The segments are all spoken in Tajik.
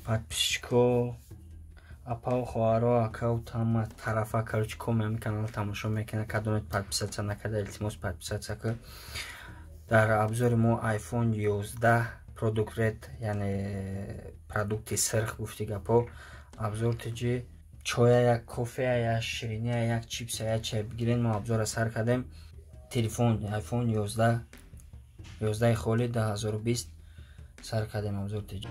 Подписчико, апау, хоҳаро, акау, ҳама тарафа, короче, коми ҳами канал тамошо мекунад. Кадомед подписаться накарда, илтимос, подписаться ку. Дар обзори мо iPhone 11 Product Red, яъне продукти сирх, гуфти гапо. Обзор тиҷи чоя, як кофея, як шириния, як чипса, як чай бигирен. Мо обзора сар кардем. Телефон iPhone 11, 11 холи 2020 сар кардем обзор тиҷи.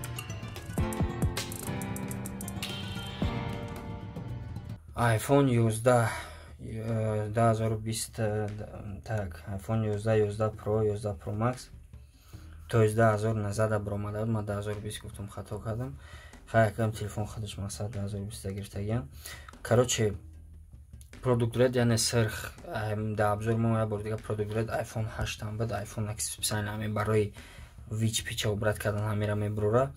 iPhone 11 2020. Так, iPhone 11, 11 Pro, 11 Pro Max, то есть 2019 баромада буд. Ман 2020 гуфтам, хато кардам. Хай, якам телефон худаш мақсад 2020 гирифтагиам. Короче, Product Red, яъне сирх. Дар обзори мо як бор дига Product Red iPhone 8 ҳам буд. iPhone специально ҳамин барои вич пича убрать кардан ҳамира мебурора.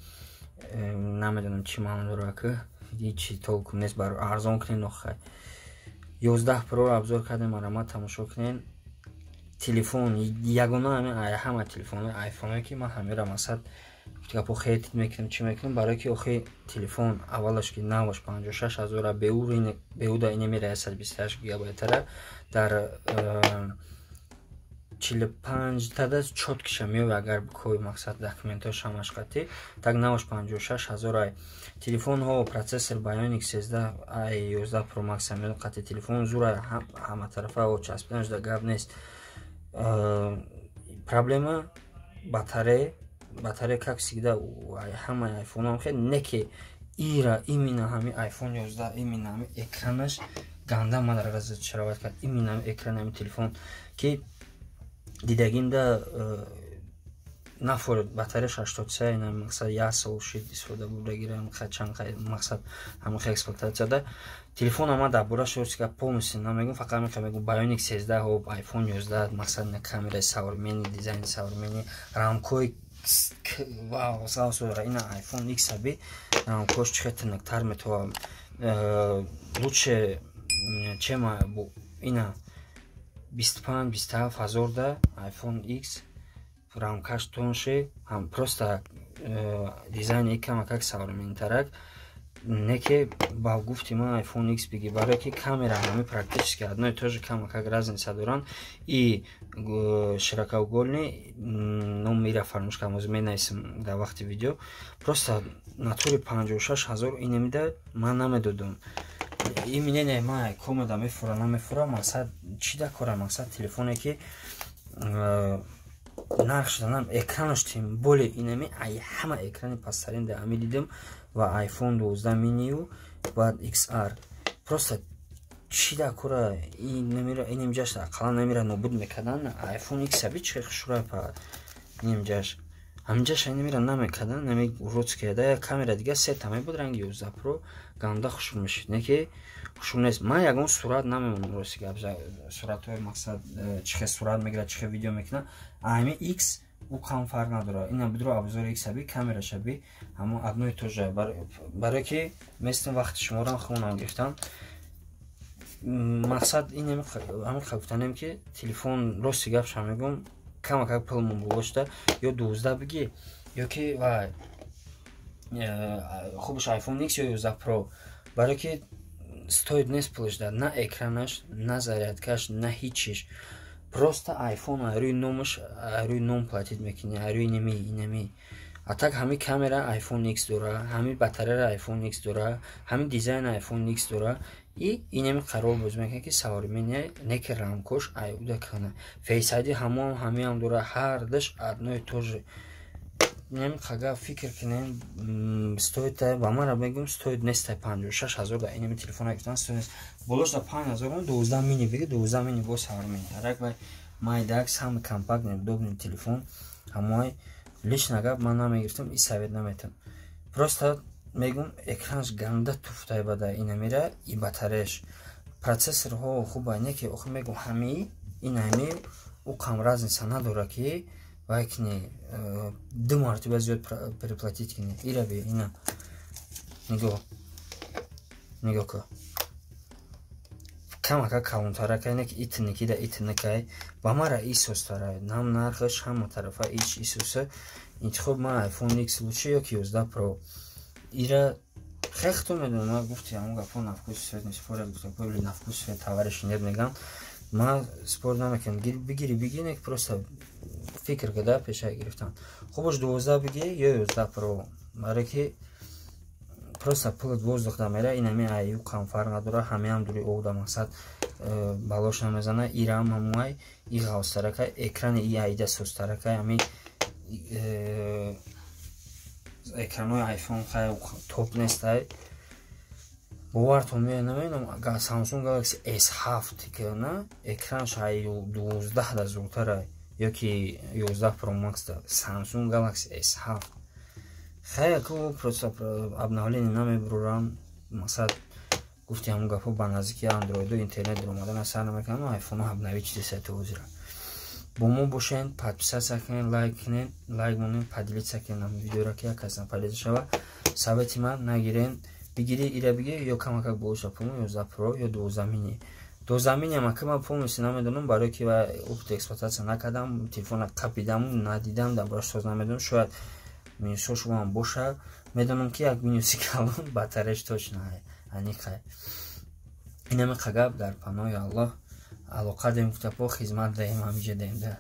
Намедонам, чӣ маъно дора, ки ҳичи толкум нест, бар арзон кунен. Охай, 11 Pro обзор кардем, марамат тамошо кунен. Телефон ягона ҳама телефонҳои айфонҳое ки ман ҳамира мақсад гапо хейтит мекунам, чӣ мекунам, барое ки охи телефон аввалаш ки наваш 56 ҳазора, беуда инемира 128 гигабайтара дар 45 тада чёткиша меояд, агар бикои мақсад документҳош ҳамаш қатӣ. Так, наваш 56 ҳазора. Телефонҳо процессор Bionic 13, ай 11 Pro Max меояд қатӣ. Телефон зура, ҳаматарафа часпиданаш да гап нест. Проблема батарея. Батарея, как всегда, ҳамаи айфонҳо хел не, ки ира именно ҳами iPhone 11, именно ҳами экранаш ганда мана разочаровать кард. Именно ҳами экрани ҳами телефон ки дидагимда нафорид. Батареяш 83, ина мақсад як сол шид истифода бурдагира, чанд мақсад ҳамаха эксплуататсияда. Телефон ама дар борааш ростика полностью намегум, фақат мехоҳам мегум: Bionic 13 ҳо, iPhone 11, мақсад ина камераи современный, дизайни современный, рамкои вау. Ина iPhone X аби рамкош чихе тинактар метова, лучше, чем ина 25 27 ҳазор да iPhone X рамкаш тонше ҳам, просто дизайни камакак современнитарак. Не ки ба гуфти ман iPhone X биги, барое ки камера ҳами практически одно и то же, камакак разница доранд и широкоугольный. Ном ира фаромӯш кардам, ҳозир менависам дар вақти видео. Просто натури 56 ҳазор инамида ман намедодам. Именно не ман комеда мефура, намефура, мақсад чӣ да кора? Мақсад телефоне ки нарх шуданам, экранаш тем более инами ай ҳама экрани пасттарин да ами дидам ва iPhone 12 mini баъд XR. Просто чӣ да кора инамира? Инамҷаш ақаллан намира нобуд мекардан. iPhone X аби чӣ хушрӯй па инамҷаш, ҳаминҷаш инамира намекардан, нами уродская да камера. Дига сета мебуд ранги 11 Pro, ганда хушрӯ мешид, не ки хушрӯ нест. Ман ягон сурат намемонам, рости гап, суратҳои мақсад чӣ хел сурат мегирад, чӣ хел видео мекунад. Ами X ӯ кам фарқ надорад. Ина бидро обзори X аби камераш аби ҳамо одно и то же. Барое ки местим вақти шуморо хонам гирифтам, мақсад ин ҳамин гуфтанем, ки телефон, рости гапша мегӯм, камакак пулмон болошта, ё 12 бигӣ, ё ки вай хубш iPhone X ё 11 Pro, барое ки стоит нест пулаш да, на экранаш, на зарядкаш, на ҳичиш. Просто iPhone рӯи номаш, рӯи ном платить мекунӣ, рӯи неми инами. А так ҳами камера iPhone X дора, ҳами батареяра iPhone X дора, ҳами дизайн iPhone X дора и инами қарор боз мекунад, ки современный, не ки рамкош айуда кана. Face ID ҳамон ҳамиам дора, ҳардаш одно и то же. Инами қага фикр кунем, стоит ба мара мегӯм, стоит нестай 56 ҳазор да инами телефона гирифтан, стоит нест. Болош да 5 ҳазор 12 мини биги, 12 мини бо современный тарак вай майдак, самый компактный, удобный телефон ҳамои. Лично гап, ман намегирифтам и совет наметам. Просто мегӯм, экранаш ганда туфтай бада инамира и батареяш, процессорҳо хуба, не ки охир мегӯм, ҳами ин ҳами ӯ кам разница надора, ки вай кини ду мартиба зиёд переплатить кини. Ираби ина нигоҳ, нигоҳ ку, камака калонтаракай, не ки итникида итникай ба мара исостара, нам нархаш ҳама тарафа ич исоса. Интихоб ман iPhone X лучше ё ки 11 Pro. Ира хехто медонам, ма гуфти ҳамон гапо, на вкус свет не спорят, гуфта, или на вкус свет товарищ нет, мегам. Ма спор намекунам, бигири, бигири, не, просто фикр када пеша гирифтан. Хубош 12 бигири ё 11 Про, барое ки просто пулат воздух да мера. Инами аю кам фарқ надора, ҳамеам дури овда, мақсад, балош намезана. Ирам ҳамуай и ғавстаракай, экрани и аида сустаракай, ҳами экранои айфон хай топ нестай. Бовартон меояд, намедонам, Samsung Galaxy S7 ки на экранш ай 12 да зудтарай ёки 11 Pro Max да. Samsung Galaxy S7 хай ку просто обновление намебурам, мақсад, гуфти ҳамон гапҳо, ба наздики андроиду интернет омадан сар намекунам, айфоно обновить чизеса то ҳозира. Бо мо бошен, подписаться кунед, лайк кунед, лайк монед, поделиться кунед ҳамин видеоро, ки як касам полеза шава. Совети ман нагирен, бигири, ира бигир ё камакак болоша пулмо, 11 Pro ё 12 мини. 12 мини ам ака ман полностью намедонам, барое ки ва опыт эксплуатация накардам, телефона қапидам, надидам, дар бораш соз намедонам. Шояд минусҳо ам боша. Медонам, ки як минуси калон батареяш точно аниқай. Инами қагап, дар паноҳи Аллоҳ. Алоқа дем, гуфтапо, хизмат даем, ҳамиҷа даем да.